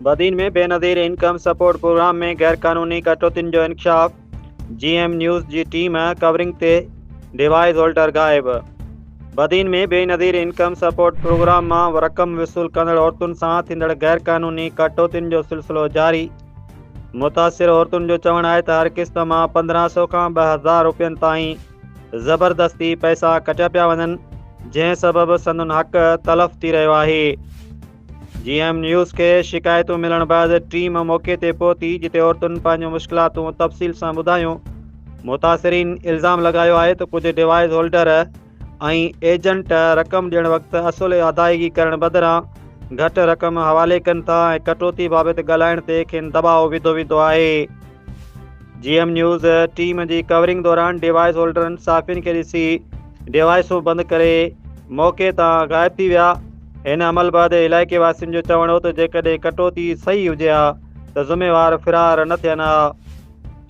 Badin ۾ Benazir income support programme ۾ غيرقانوني ڪٽوتين جو انڪشاف، جي ايم نيوز جي ٽيم ڪورنگ تي ڊوائيس هولڊر غائب. Badin ۾ Benazir income support programme مان رقم وصول ڪندڙ عورتن سان ٿيندڙ غيرقانوني ڪٽوتين جو سلسلو جاري. متاثر عورتن جو چوڻ آهي ته هر قسط مان 1500 کان 2000 رپين تائين زبردستي پئسا ڪٽيا پيا وڃن، جنهن سبب سندن حق تلف ٿي رهيو آهي. جي ايم نيوز کي شڪايتون ملڻ بعد ٽيم موقعي تي پهتي جتي عورتن پنهنجون مشڪلاتون تفصيل سان ٻڌايون. متاثرين الزام لڳايو آهي ته ڪجهه ڊوائيس هولڊر ۽ ايجنٽ رقم ڏيڻ وقت اصل ادائيگي ڪرڻ بدران گهٽ رقم حوالي ڪن ٿا ۽ ڪٽوتي بابت ڳالهائڻ تي کين دٻاء وڌو ويندو آهي. جي ايم نيوز ٽيم جي ڪورنگ دوران ڊوائيس هولڊرن صحافين کي ڏسي ڊوائيسون بند ڪري موقعي تان غائب ٿي ويا. هن عمل بعد علائقي واسين جو چوڻ هو ته جيڪڏهن ڪٽوتي صحيح هجي ها ته ذميوار فرار نه ٿين ها.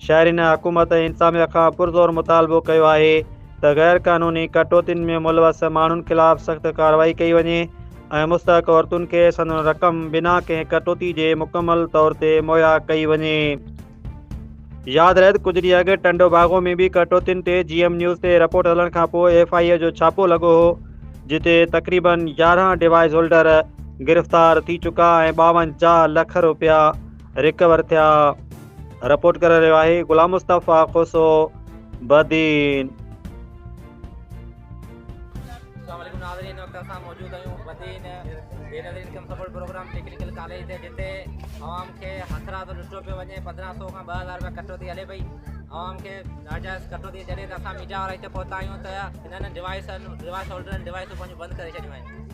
شهرين حڪومت ۽ انتظاميا کان پرزور مطالبو ڪيو آهي ته غير قانوني ڪٽوتين ۾ ملوث ماڻهن خلاف سخت ڪارروائي ڪئي وڃي ۽ مستحق عورتن کي سندن رقم بنا ڪنهن ڪٽوتي جي مڪمل طور تي مهيا ڪئي وڃي. ياد رهي ته ڪجهه ڏينهن اڳ ٽنڊو باگو ۾ به ڪٽوتين تي جي ايم نيوز تي رپورٽ هلڻ کانپوء ايف I اي جو ڇاپو لڳو هو جتي تقريبن 11 ڊوائيس هولڊر گرفتار ٿي چڪا ۽ 52 لک روپيا رڪور ٿيا. رپورٽ ڪري رهيو آهي غلام مصطفيٰ کوسو بدين. السلام عليڪم ناظرين هن وقت اسان موجود آهيون Badin Benazir income support programme technical college تي جتي عوام کي هٿرادو لٽيو پيو وڃي 1500 کان 2000 روپيا ڪٽوتي هلي پئي عوام کي ناجائز ڪٽوتي جڏهن ته اسان ميڊيا وارا هتي پهتا آهيون ته هنن ڊوائيسن ڊوائيس هولڊرن ڊوائيسون پنهنجون بند ڪري ڇڏيون آهن.